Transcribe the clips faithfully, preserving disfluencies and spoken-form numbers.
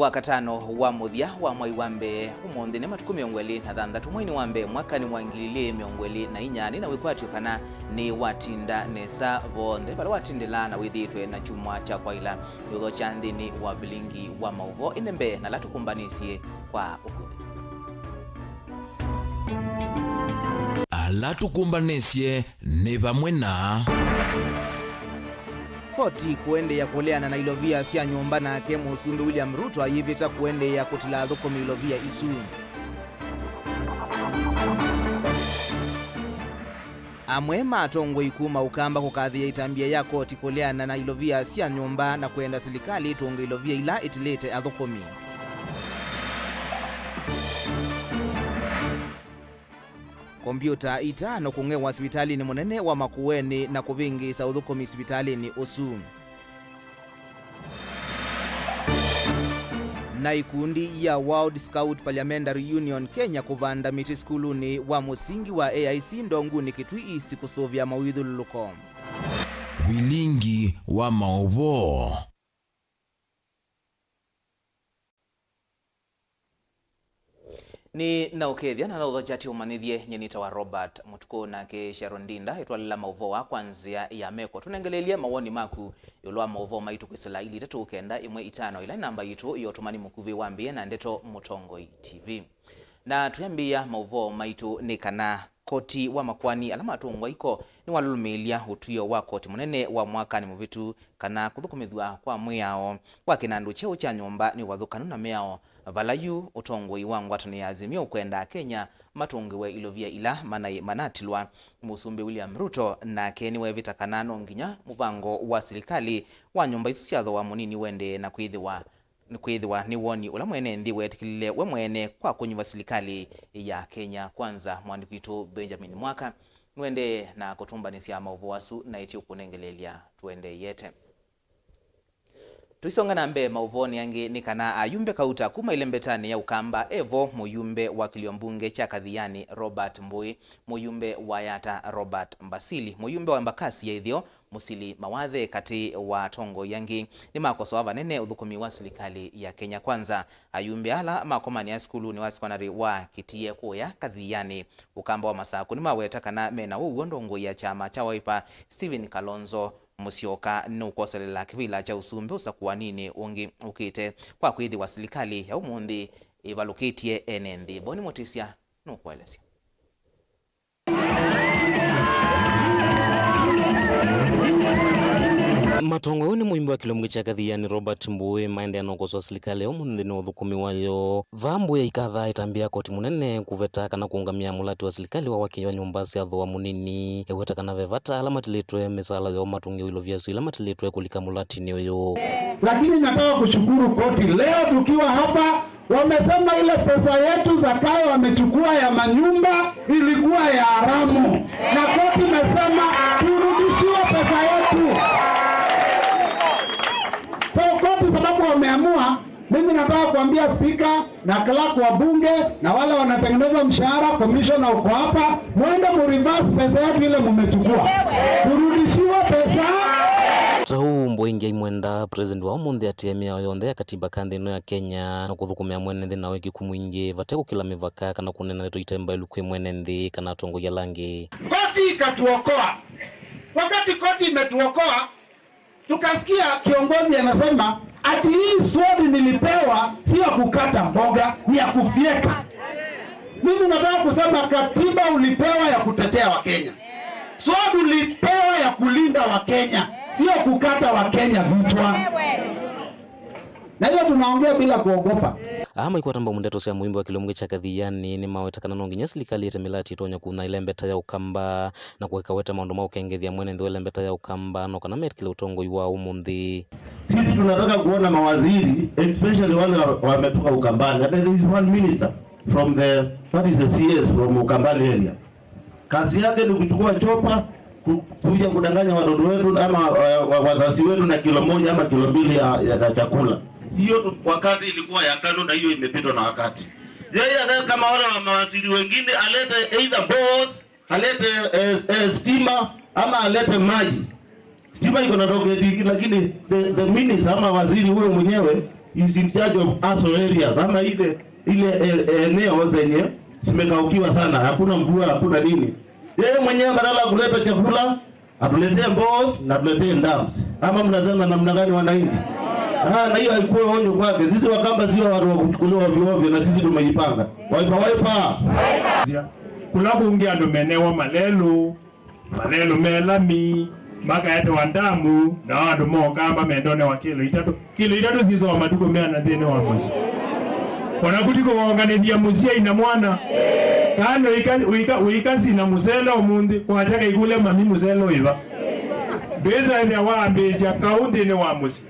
Wakatano wa mũthya wa mwai wa mbee ũmũnthĩ nĩ matukũ mĩongo ĩlĩ na thanthatũ mweinĩ wa mbee mwakanĩ wa ngili ilĩ mĩongo ĩlĩ na inya. Nĩ na wĩkwatyo kana nĩ watinda nesa vonthe vala watindĩla na wĩthĩĩtwe na kyumwa kya kwaĩla. Nĩũthokya nthĩnĩ wa vilingi wa maũvoo ĩndĩ mbee na ala tũkũmbanĩsye kwa ũkuvĩ. Ala tũkũmbanĩsye nĩ vamwe na. Koti kũendeea kũleana na ilovia sya nyũmba, nake Mũsumbĩ William Ruto ayĩvĩta kũendeea kũtila athũkũmi ilovia isu. Amwe ma atongoi kuma Ũkamba kũkathĩĩa ĩtambya ya koti kũleana na ilovia sya nyũmba na kwenda silikalĩ ĩtũnge ilovia ila ĩtilĩte athũkũmi. Kombyũta itano kũng'ewa sivitalĩnĩ mũnene wa Makueni na kũvĩngĩĩsa ũthũkũmi sivitalĩnĩ ũsu. Na ikundi ya World Scout Parliamentary Union Kenya kũvanda mĩtĩ sukulunĩ wa mũsingi wa A I C Ndongunĩ Kitui East kũsũvĩa mawĩthyũlũlũko. Vilingi wa maũvoo. Nĩ na ũkethya na na ũthokya ti ũmanyĩthye, nyie nĩtawa Robert Mũtukũ, nake Sharon Ndinda ĩtwalĩla maũvoo aa kwa nzĩa ya meko. Tũnengeleelye mawoni maku ĩũlũ wa maũvoo maitũ kwĩsĩla ili itatũ kenda ĩmwe itano, ĩla nĩ namba yitũ ya ũtũmani mũkuvĩ wa Mbĩe na Ndeto Mũtongoi T V. Na twĩambĩĩa maũvoo maitũ nĩ kana koti wa makoani ala matũngwa iko nĩwalũlũmĩĩlya ũtw'ĩo wa koti mũnene wa mwakanĩ mũvĩtu kana kũthũkũmĩthw'a kwa mwĩao wa kĩnandũ kyeũ kya nyũmba nĩ ũvathũkanu na mĩao, vala yu ũtongoi wa ngwatanĩo ya Azimio ũkwenda Akenya matũngĩwe ilovia ila manaĩ manatilwa. Mũsumbĩ William Ruto nake nĩweevĩta kana no nginya mũvango wa silikalĩ wa nyũmba isu sya thooa mũnini ũendee na kwĩthĩwa nĩkwĩthĩwa nĩ woni ũla mwene nthĩ weetĩkĩlile we mwene kwa kũnyuva silikalĩ ya Kenya Kwanza. Mwandĩki witũ Benjamin Mwaka nũendee na kũtũmbanĩsya maũvoo asu na ĩtĩ ũkũnengeleelya tũendeeyete. Tũisonga na mbee maũvoonĩ angĩ nĩ kana ayumbe kauta kuma ĩlembetanĩ ya Ũkamba evo mũyumbe wa kĩlio mbunge kya Kathiani Robert Mbũĩ, mũyumbe wa Yata Robert Mbasili, mũyumbe wa Embakasi ya Ĩtheo Mũsili Mawathe katĩ wa atongoi angĩ nĩmakosoa vanene ũthũkũmi wa silikalĩ ya Kenya Kwanza. Ayumbe ala makomanĩa sukulunĩ wa sekondarĩ wa Kĩtie kũya Kathiani, Ũkamba wa Masakũ, nĩmaweta kana mena ũw'o ndongoi ya kyama kya Wiper Stephen Kalonzo Musyoka nũkoselela kĩvĩla kya ũsumbĩ ũsakũaninĩ ũngĩ ũkĩte, kwa kwĩthĩwa silikalĩ ya ũmũnthĩ ĩvalũkĩtye ene nthĩ. Boni Mũtĩsya nũkũelesya. Matongoi nĩ mũimbi wa kĩlungu kya Kathiani Robert Mbũĩ maendeea na ũkosoa silikalĩ ya ũmũnthĩ nĩ ũthũkũmi wayo. Vaa Mbũĩ aikathaa ĩtambya ya koti mũnene kũveta kana kũũngamĩa mũlati wa silikalĩ wa wakĩi wa nyũmba sya thooa mũnini. Eweta kana ve vata ala matilĩtwe mĩsaala yoo matũngĩwe ilovia isu ila matilĩtwe kũlika mũlatinĩ ũyũ. Lakini nataka kushukuru koti leo tukiwa hapa, wamesema ile pesa yetu Zakayo amechukua ya manyumba ilikuwa ya haramu, na koti imesema turudishiwe pesa yetu. So koti, sababu wameamua, mimi nataka kuambia spika na clerk wa bunge na wale wanatengeneza mshahara, commissioner uko hapa, mwende mureverse pesa yetu ile mumechukua. Turudishiwe pesa. Ta ũu Mbũĩ aimwenda president wa ũmũnthĩ atĩe mĩao yonthe ya katiba ka nthĩ ĩno ya Kenya na kũthũkũmĩa mwene nthĩ na wĩkĩku mwingĩ vate kũkĩla mĩvaka kana kũneena ndeto ite mbaĩlu kwĩ mwene nthĩ kana atongoi ala angĩ. Koti ikatuokoa. Wakati koti imetuokoa, tukasikia kiongozi anasema ati hii sword nilipewa si ya kukata mboga, ni ya kufyeka. Mimi nataka kusema katiba ulipewa ya kutetea Wakenya. Sword ulipewa ya kulinda Wakenya, sio kukata Wakenya vichwa. Na hiyo tunaongea bila kuogopa. Aa maikwata mbau ndeto sya mũimbi wa kĩlungu kya Kathiani nĩmaweta kana no nginya silikalĩ ĩte mĩlati ĩtonya kũna ĩlembeta ya Ũkamba na kũkaweta maũndũ ma ũkengethya mwene nthĩ wa ĩlembeta ya Ũkamba no kana metĩkĩle ũtongoi wa ũmũnthĩ. Sisi tunataka kuona mawaziri, especially wale wa- wametoka Ukambani. Hata there is one minister from the, that is the C S from Ukambani area. Kazi yake ni kuchukua chopa, ku- kuja kudanganya watoto wetu ama eh, wa- wazazi wetu na kilo moja ama kilo mbili ya, ya, ya chakula. Hiyo tu- wakati ilikuwa ya KANU na hiyo imepitwa na wakati. Yeye akae kama wale wa mawaziri wengine, alete either boreholes, alete eh, eh, stima ama alete maji. Stima iko na togeti hiki, lakini the, the minister ama waziri huyo mwenyewe He's in charge of Aso areas, ama ile, ile e-, eneo zenye zimekaukiwa sana, hakuna mvua, hakuna nini. Yeye mwenyewe badala ya kuleta chakula, atuletee boreholes na atuletee dams. Ama mnasema namna gani, wananchi? Ah, na hiyo haikuwa onyo kwake. Sisi Wakamba sio watu wa kuchukuliwa ovyo ovyo, na sisi tumejipanga. Wiper, wiper! Kũla kũngĩ andũ menewa malelũ, malelũ me lami, makaetewa ndamu, na andũ ma Ũkamba mendonewa kĩlo itatũ. Kĩlo itatũ syĩsawa matukũ meana nthĩnĩ wa mũsyĩ? Ona kũti kũwonganĩthya mũsyai na mwana. Kana ũika, ũika, ũika sina mũsele ũmũnthĩ, kwakya kaikũlya mami mũsele ũĩva. Ndwĩsa ĩthĩa waambĩĩsya kaũ nthĩnĩ wa mũsyĩ.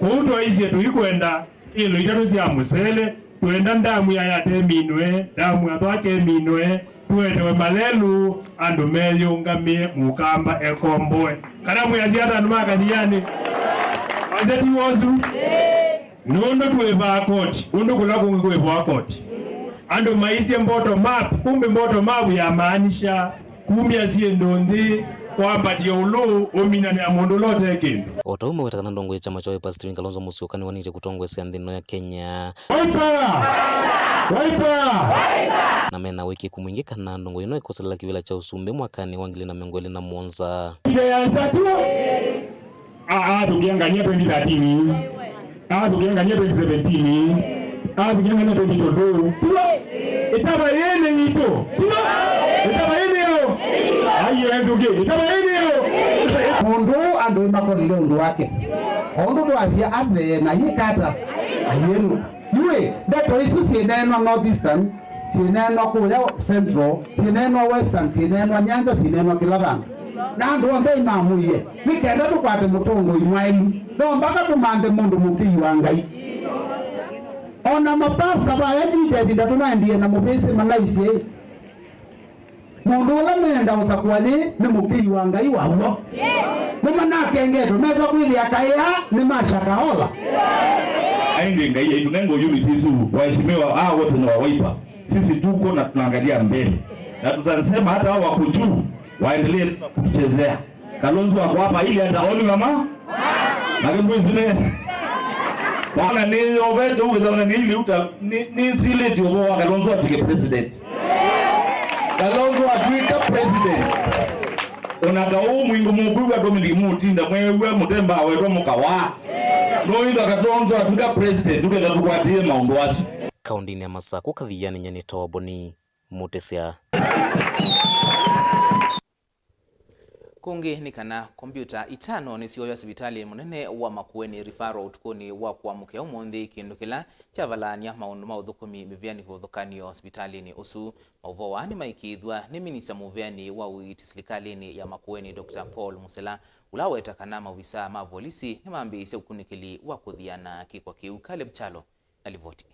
Kũu twaisye tũikwenda kĩlo itatũ sya mũsele, twenda ndamu ya Yatta ĩminwe, ndamu ya Thwake ĩminwe, tũetewe malelũ, andũ meyũngamĩe, Mũkamba ekomboe. Kana mwĩasya ata, andũ ma Kathianĩ? Wasya ti wosu? Nũndũ twĩvaa koti, ũndũ kũla kũngĩ kwĩvwa koti. Andũ maisye bottom up, kumbe bottom up yamaanisha kumya syĩndũ nthĩ, kwambatya ĩũlũ, ũminanĩa mũndũ ũla ũte kĩndũ. O ta ũu maweta kana ndongoi ya kyama kya Wiper Stephen Kalonzo Musyoka nĩwanĩtye kũtongoesya nthĩ ĩno ya Kenya. Wiper! Wiper! Na mena ũĩkĩĩku mwingĩ kana ndongoi ĩno ĩkoselela kĩvĩla kya ũsumbĩ mwakanĩ wa ngili na mĩongo ĩlĩ na mũonza. Ĩthe ya Nsatu, a-, athũkĩa ngania twenty thirteen. Athũkĩa ngania twenty seventeen. Athũkĩa ngania twenty twenty-two. Tiwa? Ĩtava yĩĩ nĩ yitũ. Tiwa? Ĩtava yĩĩ nĩ yo. Aiye nthũkĩ. Ĩtava yĩĩ nĩ yo. Mũndũ ũũ andũ nĩmakolile ũndũ wake. O ũndũ twasya athe na yĩkata. Ayĩnũ. Yu ĩ, ndeto isu syĩneenwa North Eastern, syĩneenwa kũya Central, syĩneenwa Western, syĩneenwa Nyanza, syĩneenwa kĩla vandũ. Na andũ onthe nĩmamwĩie, nĩ kenda tũkwate mũtongoi mwaĩlu, no mbaka tũmanthe mũndũ mũkĩi wa Ngai. O na mapasta vaya Juja ĩvinda tũnaendie na mũvĩsĩ malaisye, mũndũ ũla meenda ũsakũa yĩ nĩ mũkĩi wa Ngai wa w'o. Nĩmanakengetwe, mesa kwĩthĩa kaĩ aa nĩ ma Shakahola. Aĩndĩ Ngai aitũnenga unity isu, waheshimiwa aa wote ni wa Wiper. Sisi tuko na tunaangalia mbele. Na tutasema hata hao wako juu, waendelee kutuchezea. Kalonzo ako hapa ili ataoni mama. Nake mwizine. Wana nĩ ovete ũgĩthaona nĩ ili uta nĩ, nĩ sileti ũvoo wa Kalonzo atwĩke president. Kalonzo atwĩka president. Ona kaũ mwingĩ mũkwĩw'a Dominic Mutinda mwew'a mũtemba awetwa mũkawa. No ĩtha Kalonzo atwĩka president, ũkenda tũkwatĩe maũndũ asu. Kaũndĩnĩ ya Masakũ, Kathianĩ, nyie nĩtawa Boni Mũtĩsya. Kũngĩ nĩ kana kombyũta itano nĩsyoywa sivitalĩ mũnene wa Makueni Referral ũtukũnĩ wa kũamũkĩa ũmũnthĩ, kĩndũ kĩla kyavalaany'a maũndũ ma ũthũkũmi mĩvĩanĩ kĩvathũkany'o sivitalĩnĩ ũsu. Maũvoo aa nĩmaĩkĩĩthw'a nĩ minista mũvĩanĩ wa ũiiti silikalĩnĩ ya Makueni, Doctor Paul Musila, ũla waweta kana maovisaa ma volisi nĩmambĩĩisye ũkunĩkĩli wa kũthiana kĩko kĩu. Caleb Kyalo na livoti.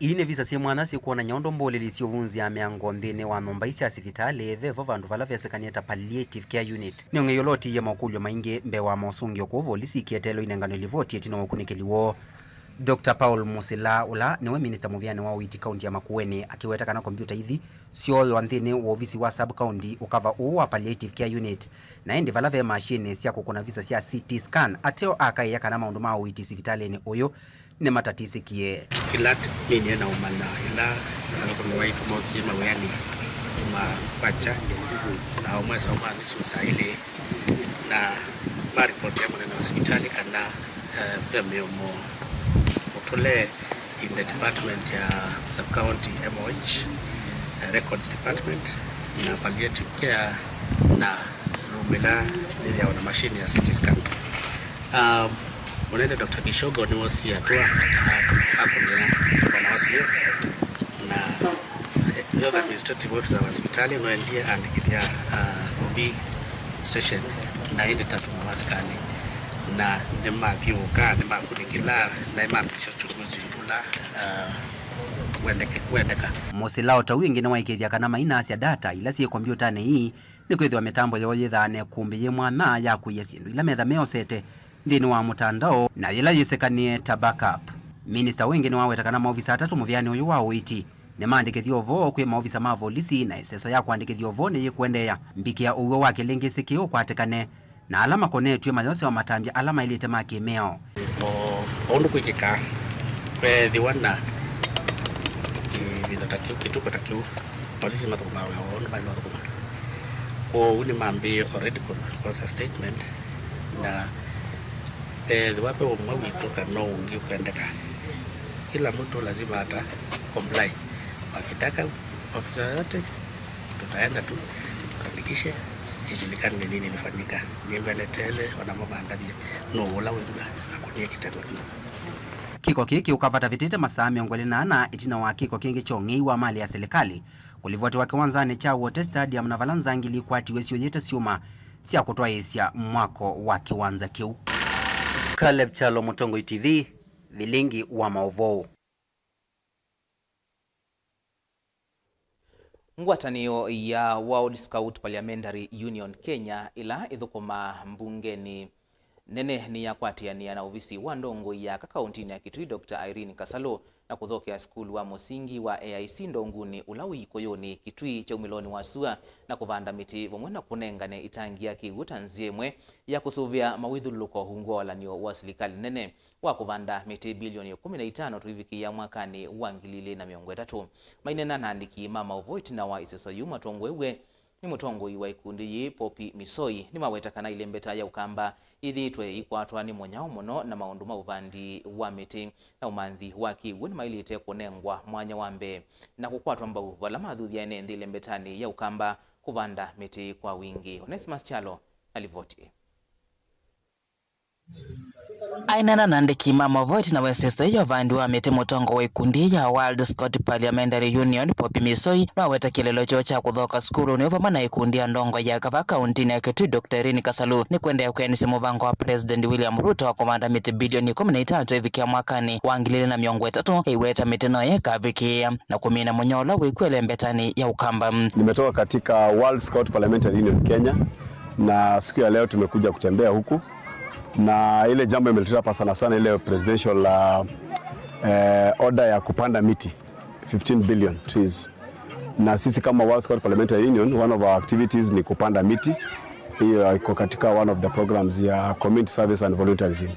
Ii nĩ visa syĩ mwanya syĩkwonany'a ũndũ mbũlĩli syũvunzĩaa mĩango nthĩnĩ wa nyũmba ii sya sivitalĩ, vevo vandũ vala vesĩkanĩe ta palliative care unit. Nĩ ũng'ei ũla ũtiie makũlyo maingĩ mbee wa mosũngĩo kũu volisi ikĩeteelwa inenganwe livoti ĩtina wa ũkunĩkĩli woo. Doctor Paul Musila, ũla nĩwe minista mũvĩanĩ wa ũiiti kaunti ya Makueni, akĩweta kana kombyũta ithi syooywa nthĩnĩ wa ovisi wa sub county ũkava ũũ wa palliative care unit, na ĩndĩ vala ve mashini sya kũkũna visa sya C T scan, ateo akaĩa kana maũndũ ma ũiiti sivitalĩnĩ ũyũ nĩmatatĩsĩkie. Kĩla t-, ninie na ũmanya ĩla athũkũmi maitũ mokie mawĩanĩ kuma kwakya saa ũmwe, saa ũmwe na nusu, saa ilĩ, na ma report ya mũnene wa sivitalĩ kana, eh, ve mĩomo mũtũle in the department ya sub county M O H, eh, records department, na palliative care, na room ĩla yĩthĩawa na machine ya C T scan. Um, Mũnene Doctor Kishogo nĩwosie atũa, a-, akũnĩa bwana wa C S, na, eh, health administrative officer wa sivitalĩ nũendie aandĩkĩthya, ah, O B station, na ĩndĩ tatũma wa sikalĩ, na nĩmathyũũka, nĩmakunĩkĩla, na nĩmambĩĩsya uchunguzi ũla, ah, wendeke-, wendeka. Mũsila o ta ũu ĩngĩ nĩwaĩkĩĩthya kana mainasya data ila syĩ kombyũtanĩ ii nĩkwĩthĩwa mĩtambo yoo yĩthaa na ĩkũmbĩ yĩ mwanya ya kũia syĩndũ ila metha meosete nthĩnĩ wa mũtandao, na yĩla yĩsĩkanĩe ta backup. Minista ũũ ĩngĩ nĩwaweta kana maovisa atatũ mũvĩanĩ ũyũ wa ũiiti nĩmaandĩkĩthye ũvoo kwĩ maovisa ma volisi, na ĩseso ya kũandĩkĩthya ũvoo nĩyĩkũendeea mbikĩa ũw'o wa kĩlĩngĩsĩ kĩĩ ũkwatĩkane na ala makonetw'e mayosea matambya ala maĩlĩte ma kĩmĩao. O, o ũndũ kwĩkĩkaa, kweethĩwa na kĩvinda ta kĩu, kĩtuko ta kĩu, polisi mathũkũmaa wĩa woo ũndũ maĩle ũthũkũma. Kwoou nĩmambĩĩe already kũ-, kwosa statement, na ethĩwa ve ũmwe witũ kana ũngĩ ũkwendeka, kila mtu lazima ata comply. Wakitaka ofisa yoyote, tutaenda tu, tuhakikishe ijulikane ni nini ilifanyika. Nĩmbendeteele o namo mandavye nũũ ũla wĩthwa akũnie kĩtendo kĩu. Kĩko kĩĩ kĩũka vatavĩtĩte masaa mĩongo ĩlĩ na ana ĩtina wa kĩko kĩngĩ kya ũng'ei wa malĩ ya silikalĩ kũlivotiwa kĩwanzanĩ kya Wote Stadium, na vala nzangili ikwatiwe syũyĩte syuma sya kũtwaĩĩsya mwako wa kĩwanza kĩu. Caleb Kyalo, Mũtongoi T V, Vilingi wa Maũvoo. Ngwatanĩo ya World Scout Parliamentary Union Kenya, ĩla ĩthũkũmaa mbungenĩ nene, nĩyakwatĩanĩa na ovisi wa ndongoi ya aka kaũntĩnĩ ya Kitui, Doctor Irene Kasalu, na kũthokea sukulu wa mũsingi wa A I C Ndongunĩ, ũla wĩ Ikũyũnĩ, Kitui, kyaumĩlonĩ wa sua, na kũvanda mĩtĩ, vamwe na kũnengane ĩtangi ya kĩw'ũ ta nzĩa ĩmwe ya kũsũvĩa mawĩthyũlũlũko ungu wa ũalanĩo wa silikalĩ nene wa kũvanda mĩtĩ bilioni ĩkũmi na itano tũivikĩĩa mwakanĩ wa ngili ilĩ na mĩongo ĩtatũ. Maineena na andĩki ma maũvoo ĩtina wa ĩseso yĩu matongoew'e nĩ mũtongoi wa ikundi yĩĩ, Poppy Misoi, nĩmaweta kana ilembeta ya Ũkamba yĩthĩĩtwe ikwatwa nĩ mũnyao mũno na maũndũ ma ũvandi wa mĩtĩ na ũmanthi wa kĩw'ũ nĩmaĩlĩte kũnengwa mwanya wa mbee na kũkwatwa mbau vala mathuthya ene nthĩ ilembetanĩ ya Ũkamba kũvanda mĩtĩ kwa wingĩ. Onesimus Kyalo na livoti ĩĩ. Aineena na andĩki ma maũvoo ĩtina wa ĩseso ya ũvandi wa mĩtĩ, mũtongoi wa ikundi ya World Scout Parliamentary Union, Poppy Misoi, nĩwaweta kĩeleelo kyoo kya kũthoka sukulunĩ vamwe na ikundi ya ndongoi ya aka kaũntĩnĩ ya Kitui, Doctor Irene Kasalu, nĩkũendeea kwĩanĩsya mũvango wa President William Ruto wa kũvanda mĩtĩ bilioni ĩkũmi na itano ĩvikĩa mwakanĩ wa ngili ilĩ na mĩongo ĩtatũ, ĩiweta mĩtĩ no yĩkavikĩĩa na kũmina mũnyao ũla wĩkw'o ĩlembetanĩ ya Ũkamba. Nimetoka katika World Scout Parliamentary Union Kenya, na siku ya leo tumekuja kutembea huku, na ile jambo imetuleta hapa sana sana ile presidential, uh, eh, order ya kupanda miti fifteen billion trees. Na sisi kama World Scout Parliamentary Union, one of our activities ni kupanda miti. Hiyo iko katika one of the programs ya community service and volunteerism.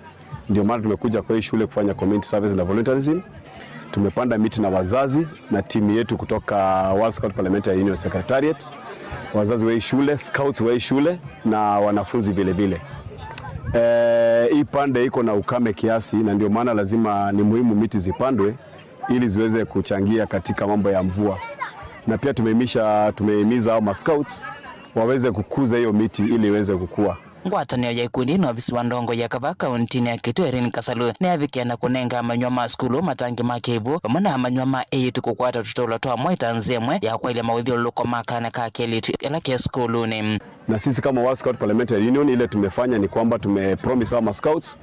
Ndio maana tumekuja kwa hii shule kufanya community service na volunteerism. Tumepanda miti na wazazi na timu yetu kutoka World Scout Parliamentary Union Secretariat, wazazi wa hii shule, scouts wa hii shule na wanafunzi vile vile. Eh, hii pande iko na ukame kiasi, na ndio maana lazima, ni muhimu miti zipandwe ili ziweze kuchangia katika mambo ya mvua. Na pia tumehimiza, tumehimiza hao ma scouts waweze kukuza hiyo miti ili iweze kukua. Ngwatanĩo ya ikundi na ovisi wa ndongoi ya aka kaũntĩnĩ ya Kitui, Irene Kasalu, nĩyavikĩa na kũnenga amanyĩw'a ma sukulu matangi ma kĩw'ũ vamwe na amanyĩw'a ma eĩtu kũkwata tũtũũlo twa mwaĩ ta nzĩa ĩmwe ya kwaĩlya mawĩthyũlũlũko ma kana ka kelĩtu ĩla ke sukulunĩ. Na sisi kama World Scout Parliamentary Union, ile tumefanya ni kwamba tumepromise hawa ma scouts,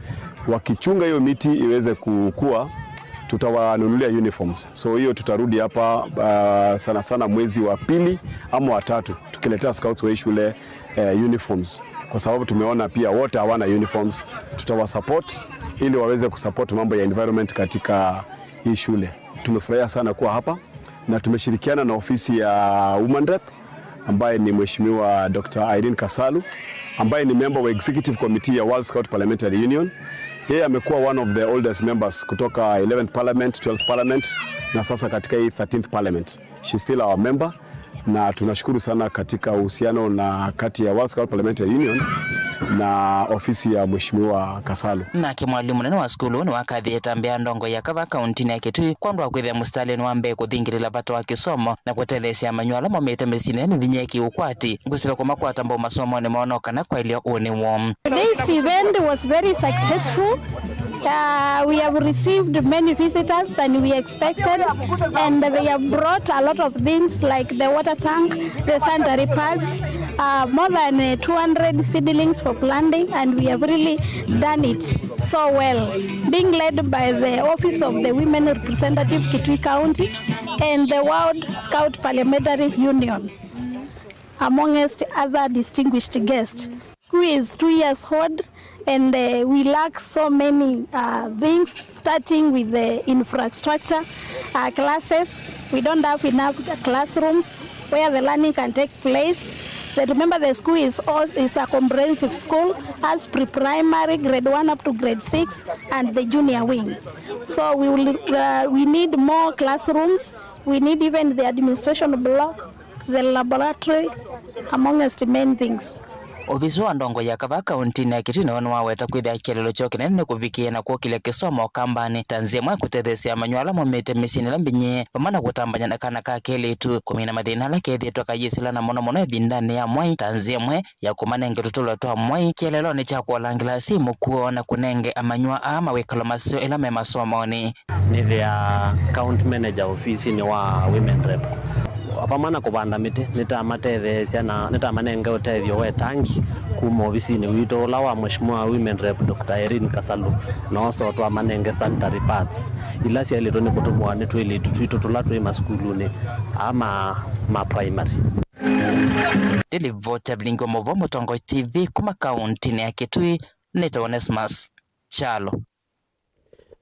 wakichunga hiyo miti iweze kukua, tutawanunulia uniforms. So hiyo tutarudi hapa, uh, sana sana mwezi wa pili ama wa tatu, tukiletea scouts wa hii shule, eh, uniforms, kwa sababu tumeona pia wote hawana uniforms. Tutawasupport ili waweze kusupport mambo ya environment katika hii shule. Tumefurahia sana kuwa hapa na tumeshirikiana na ofisi ya Women Rep, ambaye ni Mheshimiwa Doctor Irene Kasalu, ambaye ni member wa Executive Committee ya World Scout Parliamentary Union. Yeye amekuwa one of the oldest members kutoka eleventh Parliament, twelfth Parliament, na sasa katika hii thirteenth Parliament. She's still our member, na tunashukuru sana katika uhusiano na kati ya World Scout Parliamentary Union na ofisi ya Mheshimiwa Kasalu. Nake mwalimu mũnene wa sukulu nĩwakathĩĩe ĩtambya ya ndongoi ya aka kaũntĩnĩ ya Kitui kwondũ wa kwĩthĩa mũsitalĩnĩ wa mbee kũthingĩlĩla vata wa kĩsomo na kũteleesya amanyĩw'a ala maumĩte mĩsyĩnĩ ĩla mĩvinyĩĩki ũkwati ngũsĩla kũmakwata mbau masomonĩ moo no kana kwaĩlya ũnĩ woo. This event was very successful. Uh, we have received many visitors than we expected, and they have brought a lot of things like the water tank, the sanitary pads, uh, more than, uh, two hundred seedlings for planting, and we have really done it so well, being led by the Office of the Women Representative, Kitui County, and the World Scout Parliamentary Union, amongst other distinguished guests. School is two years old, and, uh, we lack so many, uh, things, starting with the infrastructure, uh, classes. We don't have enough classrooms where the learning can take place. But remember, the school is all, is a comprehensive school, has pre-primary, grade one up to grade six, and the junior wing. So we will, uh, we need more classrooms. We need even the administration block, the laboratory, amongst many things. Ovisi wa ndongoi ya kavaa kauntinĩ ya Kitui nĩwaweta kwĩthĩa kĩeleelo kyoo kĩnene nĩ kũvikĩĩa na kũkĩlya kĩsomo Kambanĩ ta nzĩa ĩmwe ya kũtetheesya amanyĩw'a ala maumĩte mĩsyĩnĩ ĩla mbing'ĩe, vamwe na kũtambany'a na kana ka kelĩtu, kũmina mathĩna ala kethĩĩtwe kayĩsĩla na mũno mũno ĩvindanĩ ya mwai ta nzĩa ĩmwe ya kũmanenge tũtũlwa twa mwai kĩeleelonĩ kya kũolangĩla asyai mũkuo na kũnenge amanyĩw'a aa mawĩkalo maseo ĩla me masomonĩ. Nĩthĩaa county manager ofisinĩ wa women rep. Vamwe na kũvanda mĩtĩ, nĩtamatetheesya na nĩtamanenge ũtethyo wa ĩtangi kuma ofisinĩ witũ ũla wa Mheshimiwa Women Rep Doctor Irene Kasalu, na also twamanenge sanitary pads ila syaĩlĩtwe nĩ kũtũmĩwa nĩ twĩlĩtu twitũ tũla twĩ masukulunĩ aa ma, ma primary. Ndĩlivoti ya vilingi wa maũvoo Mũtongoi T V kuma kauntinĩ ya Kitui, nĩtawa Onesmus Kyalo.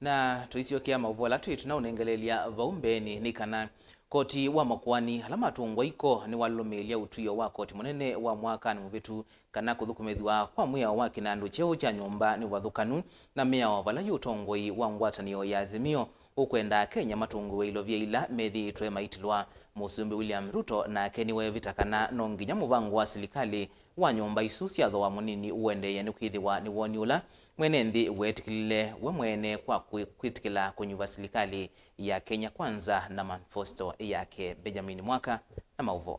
Na tũisyokea maũvoo ala twĩ tũnaũnengeleelya vau mbeenĩ nĩ kana koti wa makoani ala matũngwa iko nĩwalũlũmĩĩlya ũtw'ĩo wa koti mũnene wa mwakanĩ mũvĩtu kana kũthũkũmĩthw'a kwa mwĩao wa kĩnandũ kyeũ kya nyũmba nĩ ũvathũkanu na mĩao vala yu ũtongoi wa ngwatanĩo ya Azimio ũkwenda Akenya matũngĩwe ilovia ila methĩĩtwe maitilwa. Mũsumbĩ William Ruto nake nĩweevĩta kana no nginya mũvango wa silikalĩ wa nyũmba isu sya thooa mũnini ũendeea nĩkwĩthĩwa nĩ woni ũla mwene nthĩ weetĩkĩlile we mwene kwa kwĩ-, kwĩtĩkĩla kũnyuva silikalĩ ya Kenya Kwanza na manifesto yake. Benjamin Mwaka na maũvoo.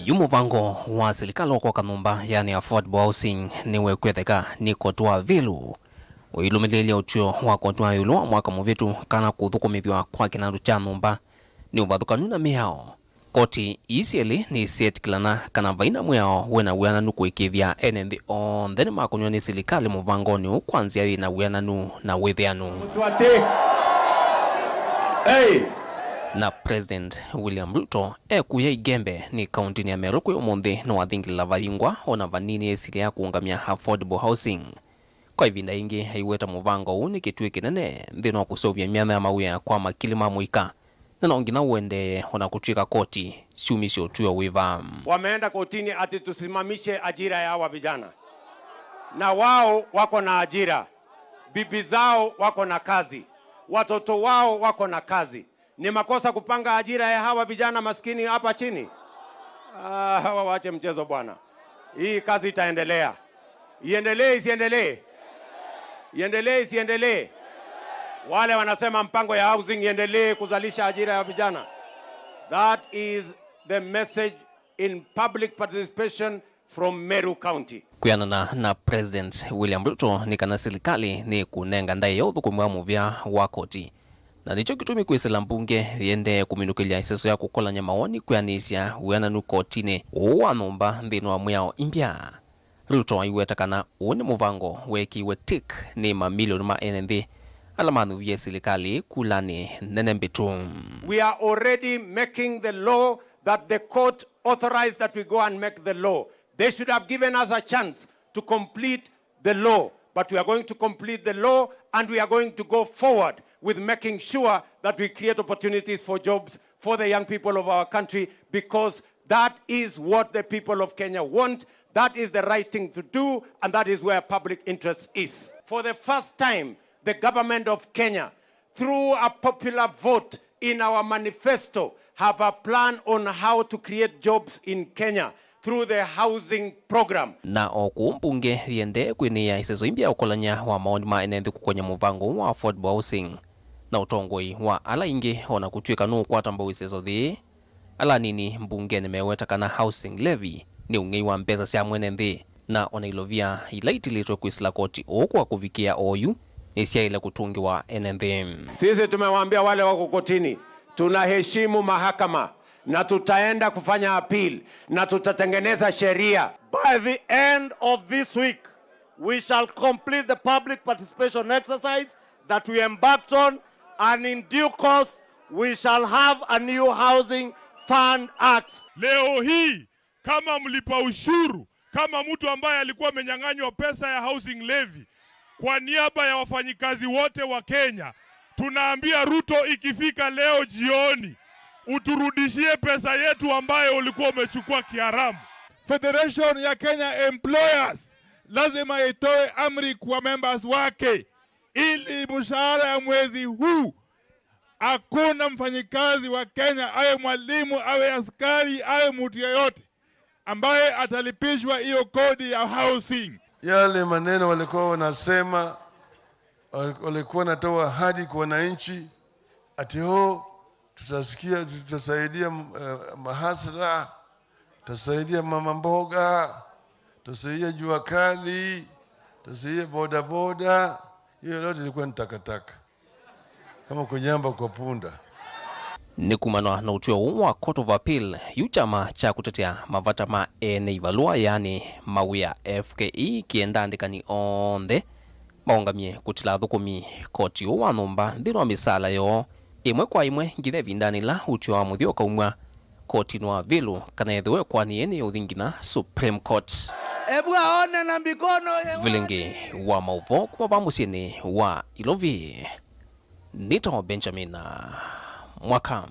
Yu mũvango wa silikalĩ wa kwaka nyũmba, yani affordable housing, nĩwekwetheka nĩ koti wa Vilu ũilũmĩlĩĩlya ũtw'ĩo wa koti wa ĩũlũ wa mwaka mũvĩtu kana kũthũkũmĩthw'a kwa kĩnandũ kya nyũmba nĩ ũvathũkanu na mĩao. Koti ii syelĩ nĩsyetĩkĩlana kana vai na mwĩao wĩ na wĩananu kũĩkĩĩthya ene nthĩ onthe nĩmakũnyw'a nĩ silikalĩ mũvangonĩ ũũ kwa nzĩa yĩ na wĩananu na wĩthĩanu. Twatĩ. Hey! Na President William Ruto ekũya Igembe nĩ kauntinĩ ya Meru kwĩ ũmũnthĩ nĩwathingĩlĩla vayingwa ona vanini ĩsilya ya kũũngamya affordable housing. Kwa ĩvinda yĩngĩ, aiweta mũvango ũũ nĩ kĩtuĩ kĩnene nthĩnĩ wa kũseũvya myanya ya mawĩa kwa makili ma mũika, na no nginya ũendee o na kũtw'ĩka koti syumisye ũtw'ĩo wĩva. Wameenda kotini ati tusimamishe ajira ya hawa vijana, na wao wako na ajira, bibi zao wako na kazi, watoto wao wako na kazi. Ni makosa kupanga ajira ya hawa vijana maskini hapa chini? Ah, hawa waache mchezo bwana. Hii kazi itaendelea. Iendelee isiendelee? Iendelee isiendelee? Wale wanasema mpango ya housing iendelee kuzalisha ajira ya vijana. That is the message in public participation from Meru County. Kwĩanana na President William Ruto nĩ kana silikalĩ nĩ kũnenga ndaĩa ũthũkũmi wa mũvĩa wa koti. Na nĩkyo kĩtumi kwĩsĩla mbunge yĩendee kũminũkĩlya ĩseso ya kũkolany'a mawoni kwĩanĩsya wĩananu kotinĩ ũũ wa nyũmba nthĩnĩ wa mwĩao imbya. Ruto aiweta kana ũũ nĩ mũvango weekĩiwe tik nĩ mamilioni ma ene nthĩ ala manyuvie silikalĩ kulanĩ nene mbĩtu. We are already making the law that the court authorized that we go and make the law. They should have given us a chance to complete the law, but we are going to complete the law and we are going to go forward with making sure that we create opportunities for jobs for the young people of our country, because that is what the people of Kenya want. That is the right thing to do, and that is where public interest is. For the first time, the government of Kenya, through a popular vote in our manifesto, have a plan on how to create jobs in Kenya through the housing program. Na o kũu mbunge yĩendee kwĩnĩĩa ĩseso imbya ya ũkolany'a wa maoni ma ene nthĩ kũkonya mũvango ũũ wa affordable housing na ũtongoi wa ala aingĩ, o na kũtw'ĩka nũũkwata mbau ĩseso yĩĩ, ala anini mbungenĩ meweta kana housing levy nĩ ũng'ei wa mbesa sya mwene nthĩ, na o na ilovia ila itilĩtwe kwĩsĩla koti ũũ kwa kũvikĩa oyu nĩsyaĩle kũtũngĩwa ene nthĩ. Sisi tumewaambia wale wako kotini, tunaheshimu mahakama na tutaenda kufanya appeal na tutatengeneza sheria. By the end of this week, we shall complete the public participation exercise that we embarked on, and in due course, we shall have a new Housing Fund Act. Leo hii, kama mlipa ushuru, kama mtu ambaye alikuwa amenyang'anywa pesa ya housing levy, kwa niaba ya wafanyikazi wote wa Kenya, tunaambia Ruto, ikifika leo jioni, Uturudishie pesa yetu ambayo ulikuwa umechukua kiharamu. Federation ya Kenya Employers lazima itoe amri kwa members wake ili mshahara ya mwezi huu hakuna mfanyikazi wa Kenya, awe mwalimu, awe askari, awe mtu yeyote, ambaye atalipishwa hiyo kodi ya housing. Yale maneno walikuwa wanasema, wal-, walikuwa wanatoa ahadi kwa wananchi, ati, "Oh, tutasikia, tutasaidia, eh, mahasla, tutasaidia mama mboga, tutasaidia jua kali, tutasaidia bodaboda." Hiyo yote ilikuwa ni takataka. Kama kunyamba kwa punda. Nĩ kumanwa na ũtw'ĩo ũũ wa Court of Appeal, yu kyama kya kũtetea mavata ma ene ivalũa, yaani mawĩa, F K E, kĩenda andĩkani onthe maũngamye kũtila athũkũmi koti ũũ wa nyũmba nthĩnĩ wa mĩsaala yoo ĩmwe kwa ĩmwe nginya ĩvindanĩ ĩla ũtw'ĩo wa mũthya ũkaumw'a kotinĩ wa Vilu kana ethĩwe ĩkoani yĩĩ nĩyĩũthi nginya Supreme Court. Ebu aone na mikono ye Vilingĩ wa maũvoo kuma vaa mũsyĩnĩ wa Ilovi, nĩtawa Benjamin Mwaka.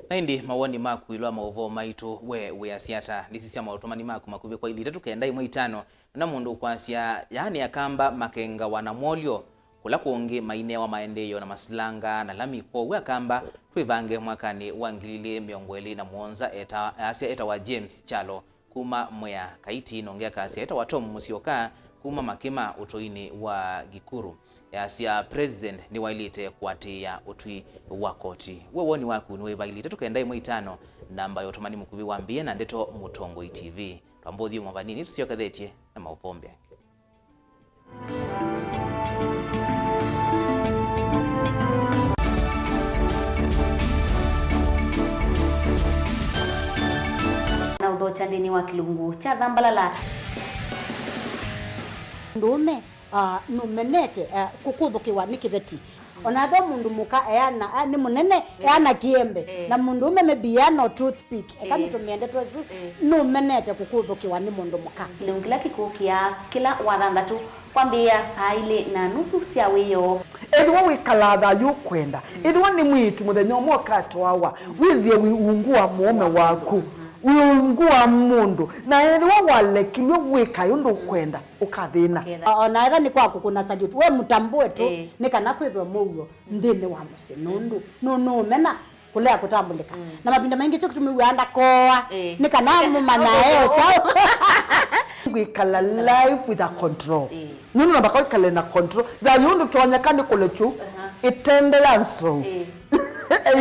Na ĩndĩ mawoni maku ĩũlũ wa maũvoo maitũ, we wĩasya ata? Lisisya maũtũmani maku makuvĩ kwa ili itatũ kenda ĩmwe itano. Na mũndũ ũkwasya, yaani Akamba makengawa na mwolyo, kũla kũngĩ mainewa maendeeo na masilanga na lami. Kwoou Akamba twĩvange mwakanĩ wa ngili ilĩ mĩongo ĩlĩ na mũonza, eta-, easya etawa James Kyalo kuma Mwea Kaiti, na ũngĩ akasya etawa Tom Mũsyoka kuma Makĩma ũtũinĩ wa Gikuru. Easya President nĩwaĩlĩte kũatĩĩa ũtwi wa koti. We woni waku nĩ wĩva? Ili itatũ kenda ĩmwe itano, namba ya ũtũmani mũkuvĩ wa mbia na ndeto Mũtongoi T V. Twambũthie ũmwe vanini, tũsyokethetye na maũvoo angĩ. Na ũthokya nthĩnĩ wa kĩlungu kya thambalala. Mũndũũme, ah, nũmenete, ah, kũkũthũkĩwa nĩ kĩveti. Ona ethĩwa mũndũ mũka eana, ah, nĩ mũnene, eh, eana kĩembe. Eh. Na mũndũũme maybe eana o toothpick. Eka, eh, nĩtũmĩe ndeto ĩsu, eh, nũmenete kũkũthũkĩwa nĩ mũndũ mũka. Kĩlungu kĩla kĩkũkĩa kĩla wathanthatũ kwambĩĩa saa ilĩ na nusu sya wĩoo. Ethĩwa wĩkalaa thayũ ũkwenda, ethĩwa nĩ mwĩĩtu mũthenya ũmwe ũkatwawa, wĩthĩe wĩ ungu wa mũũme waku, wĩ ungu wa mũndũ, na ethĩwa walekilw'e wĩkae ũndũ ũkwenda, ũkathĩna. Ũkethĩa. O-, ona ethĩwa nĩ kwa kũkũna salute, we mũtambũe tu, ĩĩ, nĩ kana kwĩthwe mũuo nthĩnĩ wa mũsyĩ, nũndũ nũ-, nũũmena kũlea kũtambũlĩka. Mm. Na mavinda maingĩ kyo kĩtumi wĩaa ndakooa, ĩĩ, nĩ kana mũmanyae o kyaũ. Kwĩkala life with a control. Ĩĩ. Nũndũ namba kwĩkale na control. Thayũ ndũtonyeka nĩ kũlekyu, aha, ĩtende ya nsou. Ĩĩ.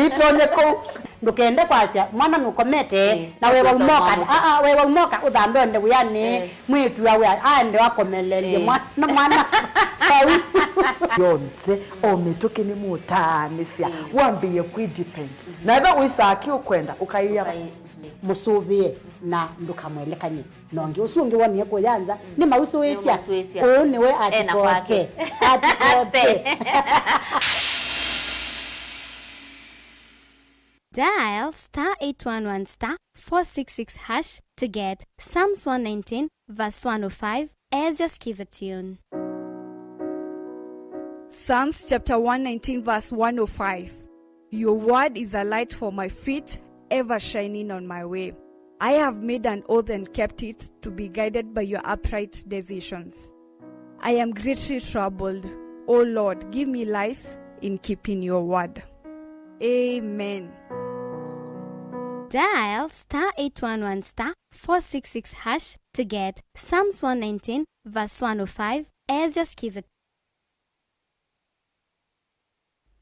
Ĩtonye kũu. Ndũkende kwasya mwana nũkomete, ĩĩ, na wewa ũkwĩsa ũmoka. Aa, wewa ũmoka, ũthambe ũende wĩanĩ. Ĩĩ. Mwĩĩtu awe aende akomelelye, ĩĩ, mwana, mwana. Vau. Yonthe, o mĩtũkĩ nĩmũtaanĩsya, ĩĩ, wambĩĩe kwĩ depend. Na ethĩwa wĩsaa kĩ ũkwenda, ũkaĩa. Ũkaĩ-, ĩĩ. Mũsũvĩe na ndũkamwelekany'e na ũngĩ. Ũsu ũngĩ wonie kũya nza, mm, nĩmausũĩsya. Nĩmausũĩsya. Ũũ nĩwe ena kwake. Atikote. Atikote. Dial star eight one one star four six six hash to get Psalms one nineteen verse one oh five as your Skiza tune. Psalms chapter one nineteen verse one oh five. Your word is a light for my feet, ever shining on my way. I have made an oath and kept it, to be guided by your upright decisions. I am greatly troubled. O Lord, give me life in keeping your word. Amen. Dial star eight one one star four six six hash to get Psalms one nineteen verse one oh five as your Skiza.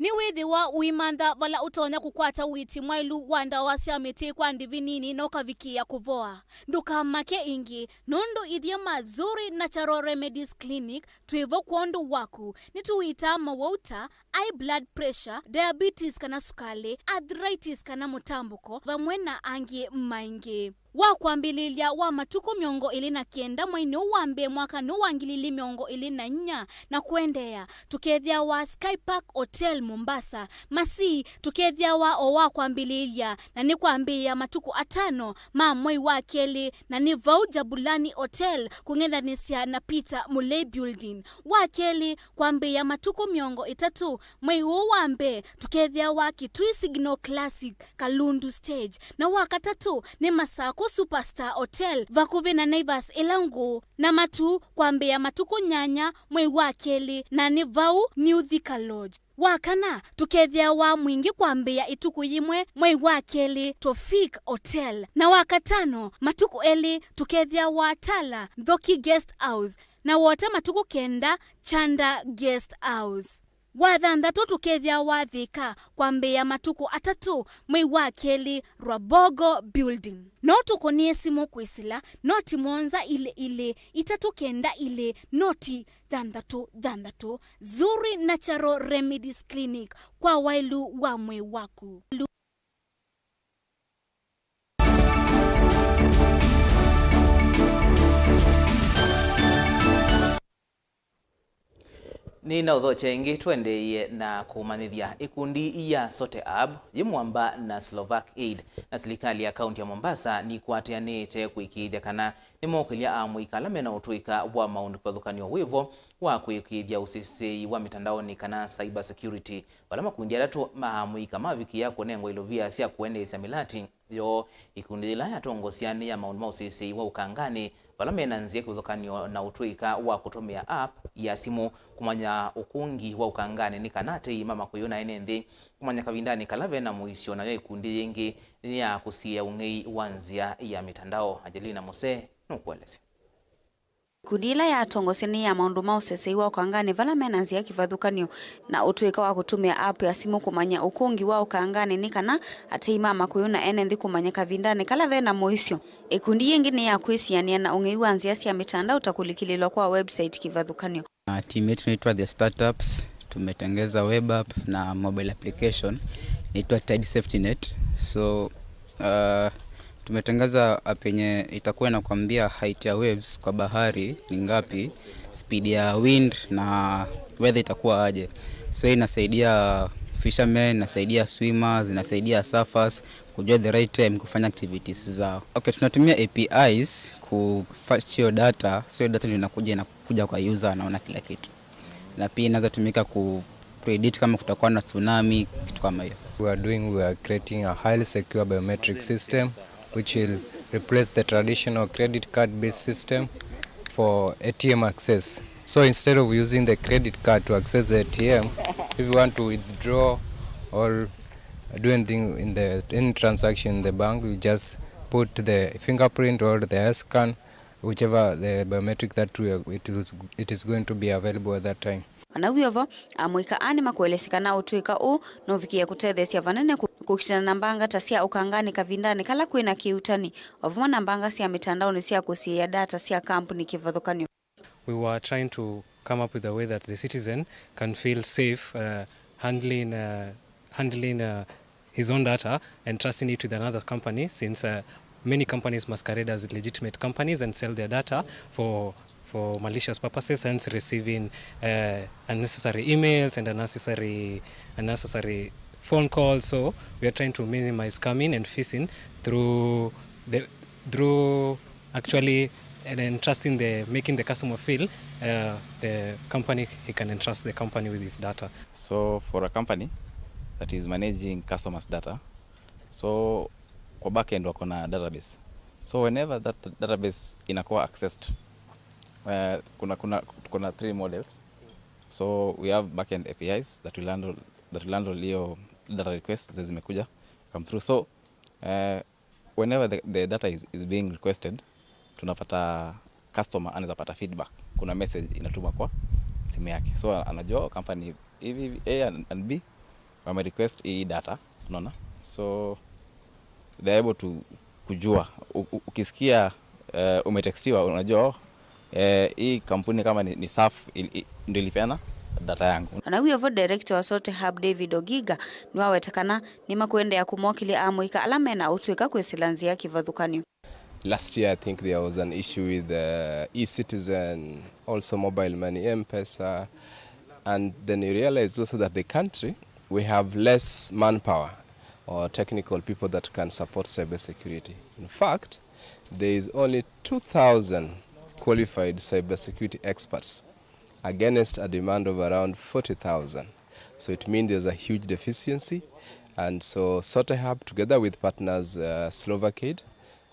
Nĩwĩthĩwa ũimantha vala ũtonya kũkwata ũiiti mwaĩlu wa ndawa sya mĩtĩ kwa ndĩvi nini na ũkavikĩĩa kũvoa. Ndũkamake ĩngĩ, nũndũ ithyĩ ma Zuri Natural Remedies Clinic twĩ vo kwondũ waku. Nĩtũiitaa mawau ta high blood pressure, diabetes kana sukalĩ, arthritis kana mũtambũko, vamwe na angĩ maingĩ. Wa kwambĩlĩlya wa matukũ mĩongo ĩlĩ na kenda mweinĩ ũũ wa mbee mwakanĩ ũũ wa ngili ilĩ mĩongo ĩlĩ na inya na kũendeea, tũkethĩawa Sky Park Hotel Mombasa. Masii tũkethĩawa o wa kwambĩlĩlya, na nĩ kwambĩĩa matukũ atano ma mwei wa kelĩ, na nĩ vau Jabulani Hotel kũng'ethanĩsya na Peter Mulei Building. Wa kelĩ, kwambĩĩa matukũ mĩongo ĩtatũ mwei ũũ wa mbee, tũkethĩawa Kitui Signal Classic, Kalundu Stage, na wa katatũ nĩ Masakũ Superstar Hotel vakuvĩ na Naivas ĩla ngũũ, na matu kwambĩĩa matukũ nyanya mwei wa kelĩ, na nĩ vau New Thika Lodge. Wa kana, tũkethĩawa Mwingi kwambĩĩa ĩtukũ yĩmwe mwei wa kelĩ, Tofik Hotel, na wa katano matukũ elĩ tũkethĩawa Tala, Nthoki Guest House, na wota matukũ kenda, Chanda Guest House. Wa thanthatũ tũkethĩawa Thika kwambĩĩa matukũ atatũ mwei wa kelĩ, Rwabogo Building. No tũkũnĩe simũ kwĩsĩla noti mũonza ilĩ ilĩ itatũ kenda ilĩ noti thanthatũ thanthatũ. Zuri Natural Remedies Clinic, kwa waĩlu wa mwĩĩ waku. Nĩnaũthokya ĩngĩ, tũendeeie na kũmanyĩthya. Ĩkundi ya Sote Hub yĩ mwamba na Slovak Aid na silikalĩ ya kaunti ya Mombasa nikwatĩanĩĩte kũĩkĩĩthya kana nĩmookĩlya amũika ala mena ũtũĩka wa maũndũ kĩvathũkany'o wĩvo wa kũĩkĩĩthya ũsĩsĩi wa mĩtandaonĩ kana cyber security, vala makundi atatũ ma amũika mavikĩĩa kũnengwa ilovia sya kũendeesya mĩlati yoo. Ikundi yĩla yatongosya nĩ ya maũndũ ma ũsĩsĩi wa ũkanganĩ vala mena nzĩa kĩvathũkany'o na ũtũĩka wa kũtũmĩa app ya simũ kũmanya ũkũngi wa ũkanganĩ nĩ kana atei ma makũyũ na ene nthĩ kũmanya kavindanĩ kala vena mũisyo. Nayo ikundi yĩngĩ nĩ ya kũsiĩĩa ũng'ei wa nzĩa ya mĩtandao. Angelina Muse nũkũelesya. Ikundi ĩla yatongosya nĩ ya maũndũ ma ũsesei wa ũkanganĩ vala mena nzĩa kĩvathũkany'o na ũtũĩka wa kũtũmĩa app ya simũ kũmanya ũkũngi wa ũkanganĩ nĩ kana atei ma makũyũ na ene nthĩ kũmanya kavindanĩ kala vena mũisyo. Ikundi yĩngĩ nĩ ya kwĩsianĩa na ũng'ei wa nzĩa sya mĩtandao ta kũlikĩlĩlwa kwa website kĩvathũkany'o. Na timu yetu inaitwa The Startups. Tumetengeza web app na mobile application inaitwa Tide Safety Net. So uh, tumetengeza app yenye itakuwa inakwambia height ya waves kwa bahari ni ngapi, speed ya wind na weather itakuwa aje. So hii inasaidia fishermen, inasaidia swimmers, inasaidia surfers kujua the right time kufanya activities zao. Okay, tunatumia A P Is kufetch hiyo data, so hiyo data ndio inakuja inakuja kwa user, anaona kila kitu, na pia inaweza tumika ku predict kama kutakuwa na tsunami, kitu kama hiyo. We are doing, we are creating a highly secure biometric system which will replace the traditional credit card based system for A T M access. So instead of using the credit card to access the A T M, if you want to withdraw or do anything in the, any transaction in the bank, you just put the fingerprint or the scan, whichever the biometric that we are, it is, it is going to be available at that time. Ona wĩ o vo, amũika aa nĩmakũelesya kana ũtũĩka ũũ nũvikĩe kũtetheesya vanene kũ-, kũkitana na mbanga ta sya ũkanganĩ kavindanĩ kala kwĩ na kĩuutani, o vamwe na mbanga sya mĩtandaonĩ sya kũsiĩĩa data sya kambuni kĩvathũkany'o. We were trying to come up with a way that the citizen can feel safe, uh, handling, uh, handling, uh, his own data and trusting it with another company, since, uh, many companies masquerade as legitimate companies and sell their data for, for malicious purposes, hence receiving, uh, unnecessary emails and unnecessary, unnecessary phone calls. So we are trying to minimize scamming and phishing through the, through actually and entrusting the, making the customer feel, uh, the company, he can entrust the company with his data. So for a company that is managing customers' data, so kwa backend wako na database. So whenever that database inakuwa accessed, uh, kuna, kuna, kuna three models. So we have backend A P Is that will handle, that will handle hiyo data requests zile zimekuja come through. So, uh, whenever the, the data is, is being requested, tunapata customer anaweza pata feedback. Kuna message inatumwa kwa simu yake. So anajua, oh, company hivi hivi, A and, and B wame request hii data, unaona? So they're able to kujua. U-, u-, ukisikia, eh, umetextiwa, unajua, oh, eh, hii kampuni kama ni, ni safu, il-, i-, ndio ilipeana data yangu. Ona wĩ o vo, director wa Sote Hub David Ogiga nĩwaweta kana nĩmakũendeea kũmokĩlya amũika ala mena ũtũĩka kwĩsĩla nzĩa kĩvathũkany'o. Last year, I think there was an issue with uh, e-citizen, also mobile money, M-Pesa, and then you realize also that the country, we have less manpower or technical people that can support cybersecurity. In fact, there is only two thousand qualified cybersecurity experts against a demand of around forty thousand. So it means there's a huge deficiency. And so SOTEHUB, together with partners uh, Slovacaid,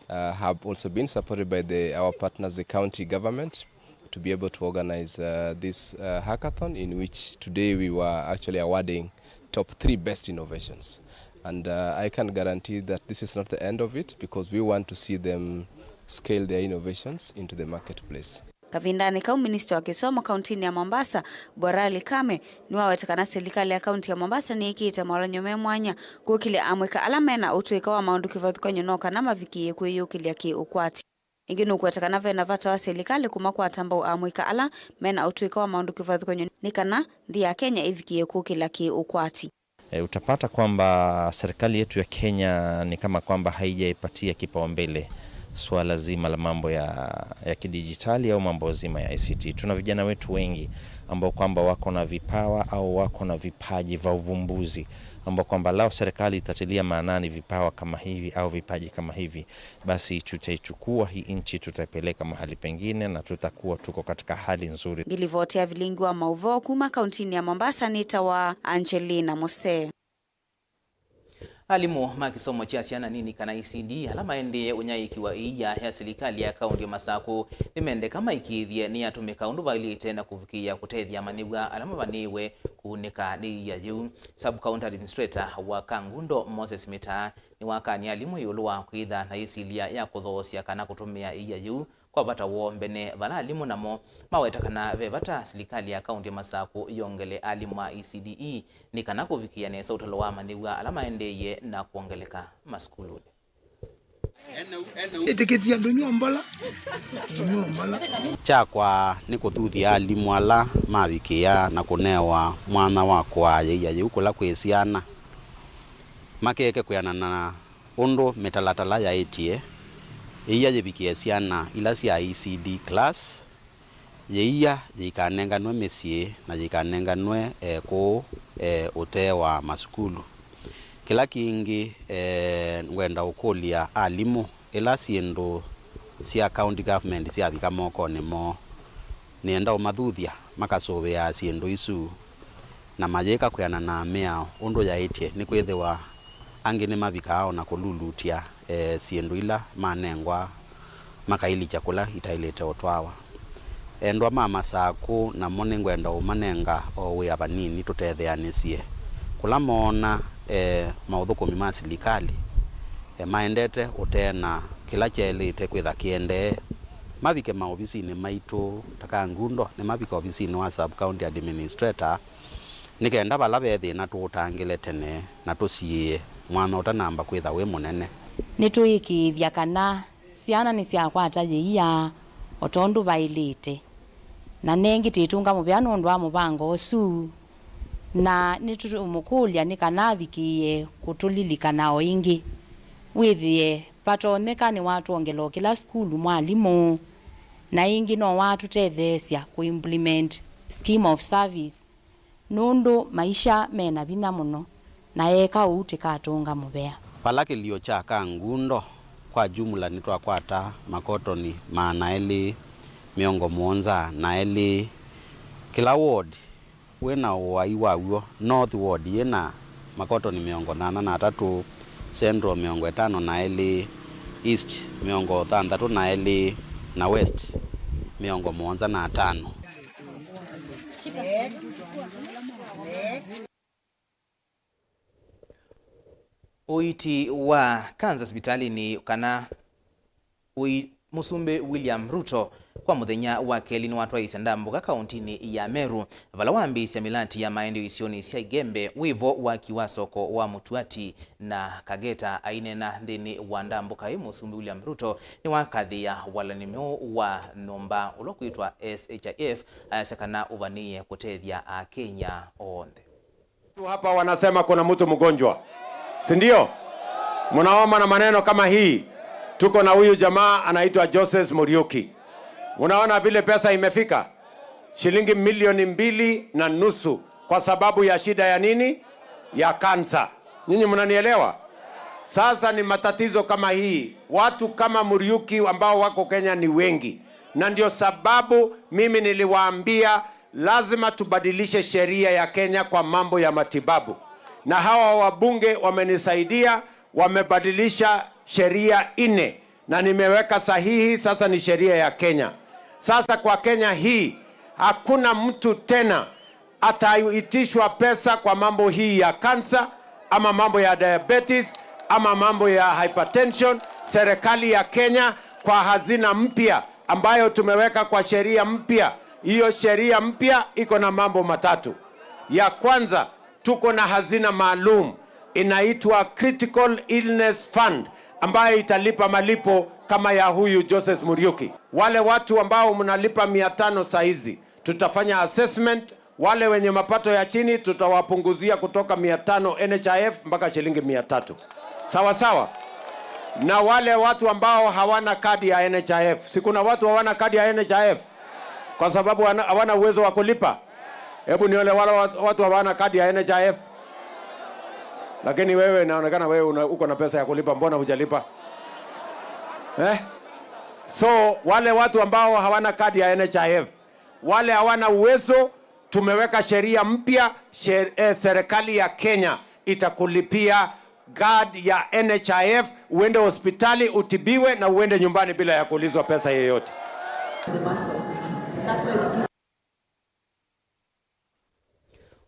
uh, have also been supported by the, our partners, the county government, to be able to organize uh, this uh, hackathon, in which today we were actually awarding top three best innovations. And uh, I can guarantee that this is not the end of it, because we want to see them scale their innovations into the marketplace. Kavindanĩ kau, minista wa kĩsomo kauntinĩ ya Mombasa, Bwarali Kame, nĩwaweta kana silikalĩ ya kaunti ya Mombasa nĩĩkĩĩte mawalany'o me mwanya kũkĩlya amũika ala mena ũtũĩka wa maũndũ kĩvathũkany'o no kana mavikĩĩe kwĩyũkĩlya kĩ-ũkwati. Ĩngĩ nũkũweta kana vena vata wa silikalĩ kũmakwata mbau amũika ala mena ũtũĩka wa maũndũ kĩvathũkany'o nĩ kana nthĩ ya Kenya ĩvikĩĩe kũkĩlya kĩ-ũkwati. E, utapata kwamba serikali yetu ya Kenya ni kama kwamba haijaipatia kipaumbele suala zima la mambo ya, ya kidijitali au mambo zima ya I C T. Tuna vijana wetu wengi ambao kwamba wako na vipawa au wako na vipaji vya uvumbuzi, ambao kwamba lao serikali itatilia maanani vipawa kama hivi au vipaji kama hivi, basi tutaichukua hii nchi, tutaipeleka mahali pengine na tutakuwa tuko katika hali nzuri. Ngilivoti ya vilingi wa mauvoo kuma kauntinĩ ya Mombasa nĩtawa Angelina Mose. Alimũ ma kĩsomo kya syana nini kana E C D ala maendee ũnyaĩĩki wa ĩia ya silikalĩ ya kaunti ya Masakũ nĩmendeka maĩkĩĩthye nĩyatũmĩka ũndũ vaĩlĩte na kũvikĩĩa kũtethya amanyĩw'a ala mavanĩĩwe kũunĩka nĩ ĩia yĩu. Sub County Administrator wa Kangundo, Moses Mitaa, nĩwakany'a alimũ ĩũlũ wa kwĩtha na ĩsilya ya kũthoosya kana kũtũmĩa ĩia yĩu kwa vata woo mbene, vala alimũ namo maweta kana ve vata silikalĩ ya kaunti ya Masakũ yongele alimũ ma E C D E nĩ kana kũvikĩĩa nesa ũtalo wa amanyĩw'a ala maendeeie na kwongeleka masukulunĩ. Ĩtĩkĩthya ndũnywa mbola, ndũnywa mbola. Kyakwa nĩ kũthuthya alimũ ala mavikĩĩa na kũnewa mwanya wa kũaa ĩia yĩu kũla kwĩ syana, makeke kwĩanana na ũndũ mĩtalatala yaĩtye, ĩia yĩvikĩe syana ila sya E C D class, ĩia yĩikanenganwe mĩsyĩ na yĩikanenganwe, e, kũũ, e, ũtee wa masukulu. Kĩla kĩngĩ, e, ngwenda ũkũlya alimũ, ĩla syĩndũ sya county government syavika mokonĩ moo, nĩenda ũmathuthya makasũvĩaa syĩndũ isu na mayĩka kwĩanana na mĩao ũndũ yaĩtye, nĩkwĩthĩwa angĩ nĩmavikaa o na kũlulutya, e, syĩndũ ila manengwa makailikya kũla itaĩlĩte ũtwawa. Endwa ma Masakũ namo nĩngwenda ũmanenga o wĩa vanini tũtetheanĩsye. Kũla moona, e, maũthũkũmi ma silikalĩ, e, maendete ũtee na kĩla kyaĩlĩte kwĩtha kĩendee, mavike maovisinĩ maitũ ta Kangundo, nĩmavika ovisinĩ wa Sub County Administrator, nĩ kenda vala ve thĩna tũũtangĩle tene na tũsiĩĩe mwanya ũtanamba kwĩtha wĩ mũnene. Nĩtũĩkĩĩthya kana syana nĩsyakwata ĩia o tondũ vaĩlĩte, na nengĩ tĩtũnga mũvea nũndũ wa mũvango ũsu, na nĩtũmũkũlya nĩ kana avikĩĩe kũtũlilikana o ĩngĩ. Wĩthĩe vatonyeka nĩwatwongela o kĩla sukulu mwalimũ, na ĩngĩ no watũtetheesya kũ implement scheme of service, nũndũ maisha me na vinya mũno, na eeka ũu tĩkatũnga mũvea. Vala kĩlio kya Kangundo, kwa jumla nĩtwakwata makotoni maana elĩ mĩongo mũonza na elĩ. Kĩla ward wĩ na ũai waw'o. North ward yĩ na makotoni mĩongo nyanya na atatũ, Central mĩongo ĩtano na elĩ, East mĩongo thanthatũ na elĩ, na West mĩongo mũonza na atano. Ũiiti wa kanza sivitalĩnĩ kana ũi-, Mũsumbĩ William Ruto kwa mũthenya wa kelĩ nĩwatwaĩĩsye ndambũka kaũntinĩ ya Meru, vala wambĩĩsya mĩlati ya maendeeo isionĩ sya Igembe, wĩvo waki wa soko wa Mũtuati na Kageta. Aineena nthĩnĩ wa ndambũka ĩĩ, Mũsumbĩ William Ruto nĩwakathĩĩa walani mweũ wa nyũmba ũla ũkwĩtwa S H I F, ayasya kana ũvanĩĩe kũtethya Akenya onthe. Tu hapa wanasema kuna mtu mgonjwa, si ndio? Mnaomba na maneno kama hii, Tuko na huyu jamaa anaitwa Joseph Muriuki. Unaona vile pesa imefika? Shilingi milioni mbili na nusu kwa sababu ya shida ya nini? Ya kansa. Nyinyi mnanielewa? Sasa ni matatizo kama hii. Watu kama Muriuki ambao wako Kenya ni wengi. Na ndio sababu mimi niliwaambia lazima tubadilishe sheria ya Kenya kwa mambo ya matibabu. Na hawa wabunge wamenisaidia, wamebadilisha sheria nne na nimeweka sahihi, sasa ni sheria ya Kenya. Sasa kwa Kenya hii, hakuna mtu tena ataitishwa pesa kwa mambo hii ya kansa ama mambo ya diabetes ama mambo ya hypertension. Serikali ya Kenya kwa hazina mpya ambayo tumeweka kwa sheria mpya, hiyo sheria mpya iko na mambo matatu. Ya kwanza, tuko na hazina maalum inaitwa Critical Illness Fund ambayo italipa malipo kama ya huyu Joseph Muriuki. Wale watu ambao mnalipa mia tano saizi, tutafanya assessment. Wale wenye mapato ya chini tutawapunguzia kutoka mia tano N H I F mpaka shilingi mia tatu. Sawa sawa? Na wale watu ambao hawana kadi ya N H I F, si kuna watu hawana kadi ya N H I F kwa sababu wana- hawana uwezo wa kulipa? Hebu nione wale wat- watu hawana kadi ya N H I F. Lakini wewe, inaonekana wewe una- uko na pesa ya kulipa, mbona hujalipa? Eh? So wale watu ambao hawana kadi ya N H I F, wale hawana uwezo, tumeweka sheria mpya. Sher- eh, serikali ya Kenya itakulipia kadi ya N H I F, uende hospitali utibiwe na uende nyumbani bila ya kuulizwa pesa yoyote.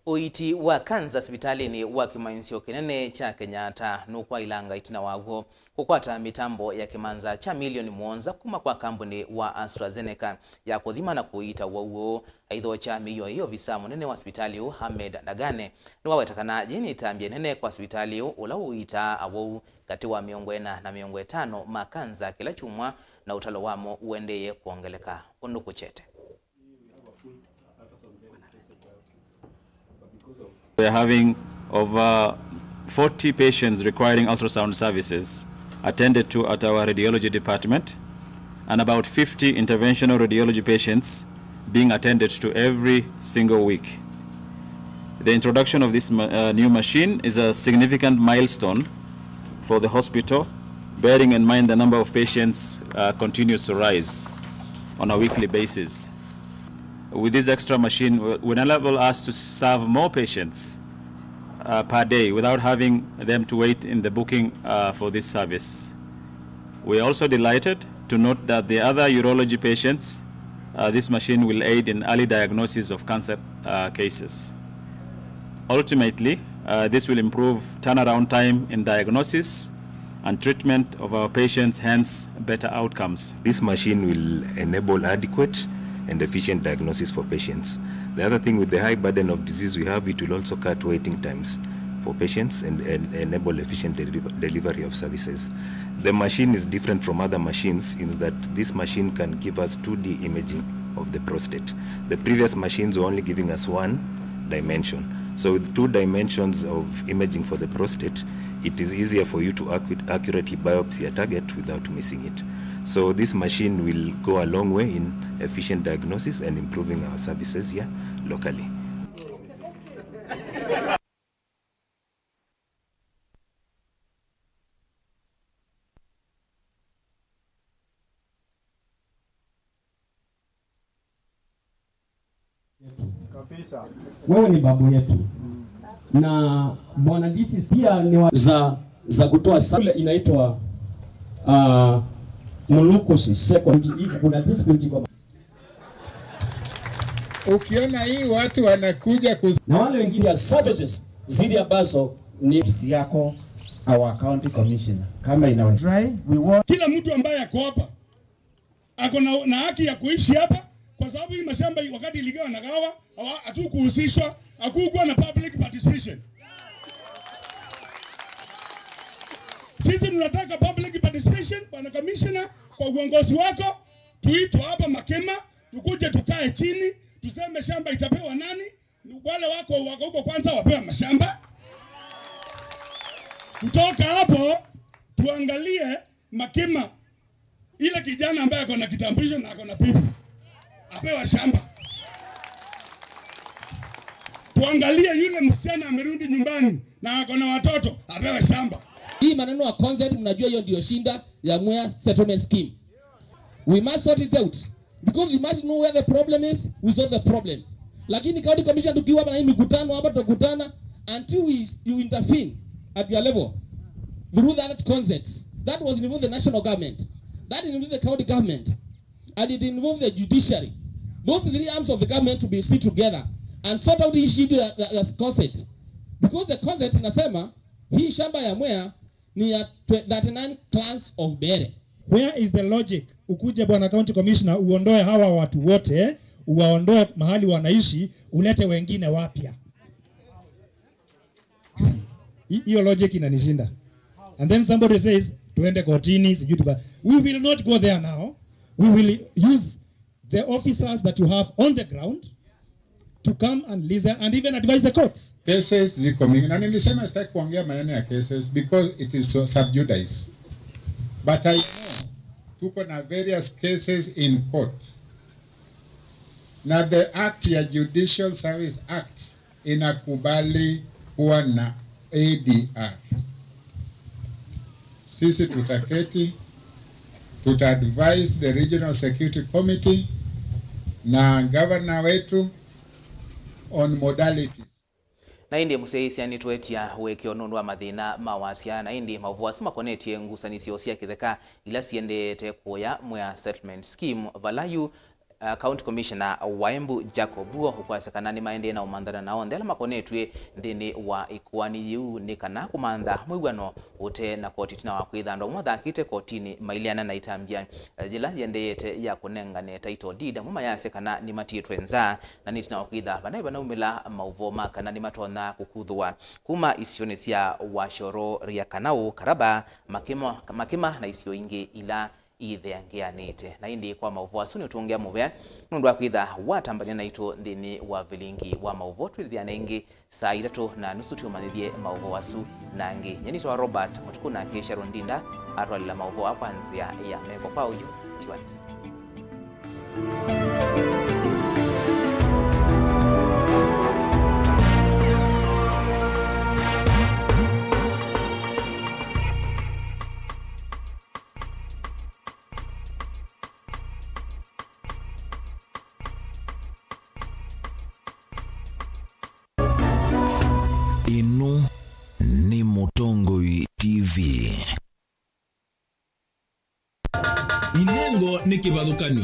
Ũiiti wa kanza sivitalĩnĩ wa kĩmanyĩsyo kĩnene kya Kenyatta nũkwaĩlanga ĩtina waw'o kũkwata mĩtambo ya kĩmanza kya milioni mũonza kuma kwa kambuni wa AstraZeneca ya kũthima na kũiita ũwau ũũ. Aithyokya mĩio ĩĩ, ovisa mũnene wa sivitalĩ ũũ, Ahmed Dagane, nĩwaweta kana yĩĩ nĩ ĩtambya ĩnene kwa sivitalĩ ũũ, ũla ũiitaa awau katĩ wa mĩongo ĩna na mĩongo ĩtano ma kanza kĩla kyumwa, na ũtalo wamo ũendeeye kwongeleka ũndũ kũkyete. We are having over forty patients requiring ultrasound services attended to at our radiology department and about fifty interventional radiology patients being attended to every single week. The introduction of this ma- uh, new machine is a significant milestone for the hospital, bearing in mind the number of patients uh, continues to rise on a weekly basis. With this extra machine, will will enable us to serve more patients uh, per day without having them to wait in the booking uh, for this service. We are also delighted to note that the other urology patients, uh, this machine will aid in early diagnosis of cancer uh, cases. Ultimately, uh, this will improve turnaround time in diagnosis and treatment of our patients, hence better outcomes. This machine will enable adequate and efficient diagnosis for patients. The other thing, with the high burden of disease we have, it will also cut waiting times for patients and, and enable efficient deliver- delivery of services. The machine is different from other machines in that this machine can give us two D imaging of the prostate. The previous machines were only giving us one dimension. So with two dimensions of imaging for the prostate, it is easier for you to accu- accurately biopsy a target without missing it. So this machine will go a long way in efficient diagnosis and improving our services here locally. Kabisa. Wewe ni babu yetu. Na bwana D C pia ni wa za za kutoa sa- ile inaitwa uh, Mulukusi second. Iko kuna dispute iko. Ukiona hii watu wanakuja kuz- Na wale wengine ya services zile ambazo ni ofisi yako, our county commissioner, kama inawezekana. Try, we want Kila mtu ambaye ako hapa ako na, na haki ya kuishi hapa, kwa sababu hii mashamba hii, wakati iligawa na gawa, hawa- hatukuhusishwa, hakukuwa na public participation. Sisi tunataka public participation, bwana commissioner, kwa uongozi wako, tuitwe hapa Makima, tukuje tukae chini, tuseme shamba itapewa nani, wale wako wako huko kwanza wapewe mashamba. Kutoka hapo tuangalie Makima, ile kijana ambaye ako na kitambulisho na ako na pipi, apewa shamba. Tuangalie yule msichana amerudi nyumbani na ako na watoto, apewe shamba. Hii maneno ya consent, mnajua hiyo ndio shinda ya Mwea Settlement Scheme. We must sort it out. Because we must know where the problem is, we solve the problem. Lakini county commission tukiwa hapa na hii mikutano hapa, tutakutana until we, you intervene at your level through that consent. That was involved the national government. That involved the county government. And it involved the judiciary. Those three arms of the government to be sit together and sort out the issue that, that, that's consent. Because the consent inasema hii shamba ya Mwea ni ya twe-, thirty-nine clans of Beere. Where is the logic? Ukuje bwana county commissioner, uondoe hawa watu wote, uwaondoe mahali wanaishi, ulete wengine wapya. Hi-, hiyo logic inanishinda. And then somebody says, "Tuende kotini, sijui tuka." We will not go there now. We will use the officers that you have on the ground to come and listen and even advise the courts. Cases ziko mingi, na nilisema sitaki kuongea maneno ya cases because it is so sub judice. But I know tuko na various cases in court, na the act ya Judicial Service Act inakubali kuwa na A D R. Sisi tutaketi, tuta advise the Regional Security Committee na governor wetu on modalities. Na ĩndĩ mũsyaĩĩsya nĩtũetya ũekeo nũndũ wa mathĩna ma wasya, na ĩndĩ maũvoo asu makonetye ngusanĩsyo sya kĩtheka ila siendeete kũya Mwea Settlement Scheme, vala yu Uh, County Commissioner wa Embu Jacob Buo ũkwasya kana nĩmaendee na ũmanthana na onthe ala makonetw'e nthĩnĩ wa ĩkoani yĩu nĩ kana kũmantha mwĩw'ano ũte na koti ĩtina wa kwĩtha andũ amwe mathakĩte kotinĩ maileana na ĩtambya, eh, yĩla yĩendeete ya kũnengane title deed. Amwe mayasya kana nĩmatiĩtwe nza na nĩ ĩtina wa kwĩtha vanaĩ vanaumĩla maũvoo ma kana nĩmatonya kũkuthũwa kuma isionĩ sya Washoro, Riakanaũ, Karaba, Makima, Makima na isio ingĩ ila itheangeanĩte. Na ĩndĩ kwa maũvoo asu nĩũtũngĩa mũvea nũndũ wa kwĩtha watambany'a naitũ nthĩnĩ wa vilingi wa maũvoo. Twĩthĩane ĩngĩ saa itatũ na nusu tũmanyĩthye maũvoo asu na angĩ. Nyie nĩtawa Robert Mũtukũ, nake Sharon Ndinda atwalĩla maũvoo aa kwa nzĩa ya meko kwa ũyu. Tiwa nesa. Ĩno nĩ Mũtongoi T V. Inengo nĩ kĩvathũkany'o.